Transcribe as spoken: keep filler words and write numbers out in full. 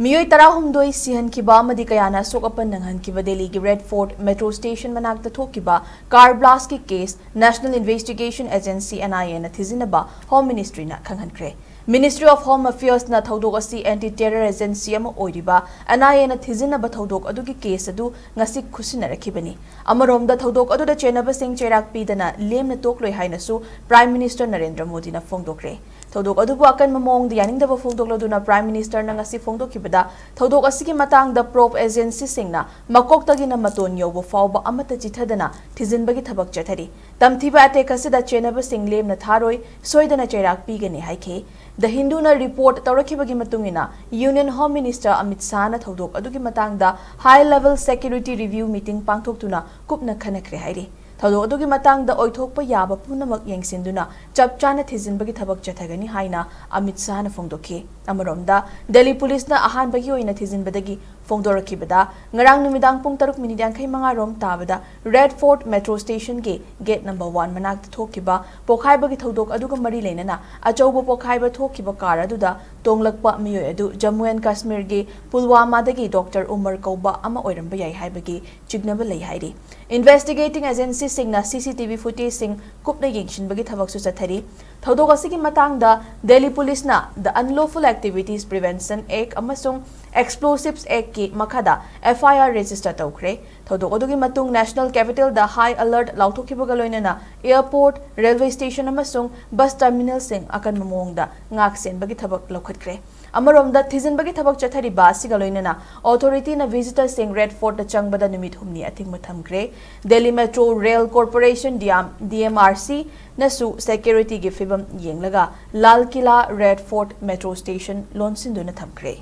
ꯃꯤꯑꯣꯏ ꯇꯔꯥꯍꯨꯝꯗꯣꯏ ꯁꯤꯍꯟꯈꯤꯕ ꯑꯃꯗꯤ ꯀꯌꯥꯅ ꯑꯁꯣꯛ ꯑꯄꯟ ꯅꯪꯍꯟꯈꯤꯕ ꯗꯦꯜꯂꯤꯒꯤ ꯔꯦꯗ ꯐꯣꯔꯠ ꯃꯦꯇ꯭ꯔꯣ ꯁ꯭ꯇꯦꯁꯟ ꯃꯅꯥꯛꯇ ꯊꯣꯛꯈꯤꯕ ꯀꯥꯔ ꯕ꯭ꯂꯥꯁꯀꯤ case National Investigation Agency, N I A, ꯅ ꯊꯤꯖꯤꯟꯅꯕ ꯍꯣꯝ ꯃꯤꯅꯤꯁꯇ꯭ꯔꯤꯅ ꯈꯪꯍꯟꯈ꯭ꯔꯦ꯫ Ministry of Home Affairs ꯅ ꯊꯧꯗꯣꯛ ꯑꯁꯤ ꯑꯦꯟꯇꯤ ꯇꯦꯔꯔ ꯑꯦꯖꯦꯟꯁꯤ ꯑꯃ ꯑꯣꯏꯔꯤꯕ N I A ꯅ ꯊꯤꯖꯤꯟꯅꯕ ꯊꯧꯗꯣꯛ ꯑꯗꯨꯒꯤ ꯀꯦꯁ ꯑꯗꯨ ꯉꯁꯤ ꯈꯨꯠꯁꯤꯟꯅꯔꯛꯈꯤꯕꯅꯤ꯫ ꯑꯃꯔꯣꯝꯗ, ꯊꯧꯗꯣꯛ ꯑꯗꯨꯗ ꯆꯦꯟꯅꯕꯁꯤꯡ ꯆꯩꯔꯥꯛ ꯄꯤꯗꯅ ꯂꯦꯝꯅ ꯇꯣꯛꯂꯣꯏ ꯍꯥꯏꯅꯁꯨ Prime Minister ꯅꯔꯦꯟꯗ꯭ꯔ ꯃꯣꯗꯤꯅ ꯐꯣꯡꯗꯣꯛꯈ꯭ꯔꯦ꯫ ꯊꯧꯗꯣꯛ ꯑꯗꯨꯕꯨ ꯑꯀꯟꯕ ꯃꯑꯣꯡꯗ ꯌꯥꯅꯤꯡꯗꯕ ꯐꯣꯡꯗꯣꯛꯂꯗꯨꯅ Prime Minister ꯅ ꯉꯁꯤ ꯐꯣꯡꯗꯣꯛꯈꯤꯕꯗ, ꯊꯧꯗꯣꯛ ꯑꯁꯤꯒꯤ ꯃꯇꯥꯡꯗ ꯄ꯭ꯔꯣꯕ ꯑꯦꯖꯦꯟꯁꯤꯁꯤꯡꯅ ꯃꯀꯣꯛꯇꯒꯤꯅ ꯃꯇꯣꯟ ꯌꯧꯕ ꯐꯥꯎꯕ ꯑꯃꯠꯇ ꯆꯤꯊꯗꯅ ꯊꯤꯖꯤꯟꯕꯒꯤ ꯊꯕꯛ ꯆꯠꯊꯔꯤ꯫ ꯇꯝꯊꯤꯕ ꯑꯦꯇꯦꯛ ꯑꯁꯤꯗ ꯆꯦꯟꯅꯕꯁꯤꯡ ꯂꯦꯝꯅ ꯊꯥꯔꯣꯏ, ꯁꯣꯏꯗꯅ ꯆꯩꯔꯥꯛ ꯄꯤꯒꯅꯤ ꯍꯥꯏꯈꯤ꯫ The Hindu ꯅ ꯔꯤꯄꯣꯔꯠ ꯇꯧꯔꯛꯈꯤꯕꯒꯤ ꯃꯇꯨꯡ ꯏꯟꯅ, Union Home Minister ꯑꯃꯤꯠ ꯁꯥꯍꯅ ꯊꯧꯗꯣꯛ ꯑꯗꯨꯒꯤ ꯃꯇꯥꯡꯗ high level security review meeting ꯄꯥꯡꯊꯣꯛꯇꯨꯅ ꯀꯨꯞꯅ ꯈꯟꯅꯈ꯭ꯔꯦ ꯍꯥꯏꯔꯤ꯫ ꯊꯧꯗꯣꯛ ꯑꯗꯨꯒꯤ ꯃꯇꯥꯡꯗ ꯑꯣꯏꯊꯣꯛꯄ ꯌꯥꯕ ꯄꯨꯝꯅꯃꯛ ꯌꯦꯡꯁꯤꯟꯗꯨꯅ ꯆꯞ ꯆꯥꯅ ꯊꯤꯖꯤꯟꯕꯒꯤ ꯊꯕꯛ ꯆꯠꯊꯒꯅꯤ ꯍꯥꯏꯅ ꯑꯃꯤꯠ ꯁꯥꯍꯅ ꯐꯣꯡꯗꯣꯛꯈꯤ꯫ ꯑꯃꯔꯣꯝꯗ, ꯗꯦꯜꯂꯤ ꯄꯨꯂꯤꯁꯅ ꯑꯍꯥꯟꯕꯒꯤ ꯑꯣꯏꯅ ꯊꯤꯖꯤꯟꯕꯗꯒꯤ ꯐꯣꯡꯗꯣꯔꯛꯈꯤꯕꯗ, ꯉꯔꯥꯡ ꯅꯨꯃꯤꯗꯥꯡ ꯄꯨꯡ ꯇꯔꯨꯛ ꯃꯤꯅꯤꯠ ꯌꯥꯡꯈꯩ ꯃꯉꯥ ꯔꯣꯝ ꯇꯥꯕꯗ ꯔꯦꯗ ꯐꯣꯔꯠ ꯃꯦꯇ꯭ꯔꯣ ꯁ꯭ꯇꯦꯁꯟꯒꯤ ꯒꯦꯠ ꯅꯝꯕꯔ ꯋꯥꯟ ꯃꯅꯥꯛꯇ ꯊꯣꯛꯈꯤꯕ ꯄꯣꯈꯥꯏꯕꯒꯤ ꯊꯧꯗꯣꯛ ꯑꯗꯨꯒ ꯃꯔꯤ ꯂꯩꯅꯅ ꯑꯆꯧꯕ ꯄꯣꯈꯥꯏꯕ ꯊꯣꯛꯈꯤꯕ ꯀꯥꯔ ꯑꯗꯨꯗ ꯇꯣꯡꯂꯛꯄ ꯃꯤꯑꯣꯏ ꯑꯗꯨ ꯖꯝꯃꯨ ꯑꯦꯟ ꯀꯥꯁꯃꯤꯔꯒꯤ ꯄꯨꯜꯋꯥꯃꯥꯗꯒꯤ ꯗꯣꯛꯇꯔ ꯎꯃꯔ ꯀꯧꯕ ꯑꯃ ꯑꯣꯏꯔꯝꯕ ꯌꯥꯏ ꯍꯥꯏꯕꯒꯤ ꯆꯤꯡꯅꯕ ꯂꯩ ꯍꯥꯏꯔꯤ꯫ ꯏꯟꯚꯦꯁꯇꯤꯒꯦꯇꯤꯡ ꯑꯦꯖꯦꯟꯁꯤꯁꯤꯡꯅ C C T V footageꯁꯤꯡ ꯀꯨꯞꯅ ꯌꯦꯡꯁꯤꯟꯕꯒꯤ ꯊꯕꯛꯁꯨ ꯆꯠꯊꯔꯤ꯫ ꯊꯧꯗꯣꯛ ꯑꯁꯤꯒꯤ ꯃꯇꯥꯡꯗ ꯗꯦꯜꯂꯤ ꯄꯨꯂꯤꯁꯅ The Unlawful Activities Prevention Act ꯑꯃꯁꯨꯡ Explosives Actꯀꯤ ꯃꯈꯥꯗ F I R register ꯇꯧꯈ꯭ꯔꯦ꯫ ꯊꯧꯗꯣꯛ ꯑꯗꯨꯒꯤ ꯃꯇꯨꯡ National Capitalꯗ high alert ꯂꯥꯎꯊꯣꯛꯈꯤꯕꯒ ꯂꯣꯏꯅꯅ airport, railway station ꯑꯃꯁꯨꯡ bus terminalꯁꯤꯡ ꯑꯀꯟꯕ ꯃꯑꯣꯡꯗ ꯉꯥꯛ ꯁꯦꯟꯕꯒꯤ ꯊꯕꯛ ꯂꯧꯈꯠꯈ꯭ꯔꯦ꯫ ꯑꯃꯔꯣꯝꯗ, ꯊꯤꯖꯤꯟꯕꯒꯤ ꯊꯕꯛ ꯆꯠꯊꯔꯤꯕ ꯑꯁꯤꯒ ꯂꯣꯏꯅꯅ authorityꯅ visitorꯁꯤꯡ ꯔꯦꯗ ꯐꯣꯔꯠꯇ ꯆꯪꯕꯗ ꯅꯨꯃꯤꯠ ꯍꯨꯝꯅꯤ ꯑꯊꯤꯡꯕ ꯊꯝꯈ꯭ꯔꯦ꯫ Delhi Metro Rail Corporation, D M, D M R C, ꯅꯁꯨ securityꯒꯤ ꯐꯤꯚꯝ ꯌꯦꯡꯂꯒ Lal Qila, Red Fort metro station ꯂꯣꯟꯁꯤꯟꯗꯨꯅ ꯊꯝꯈ꯭ꯔꯦ꯫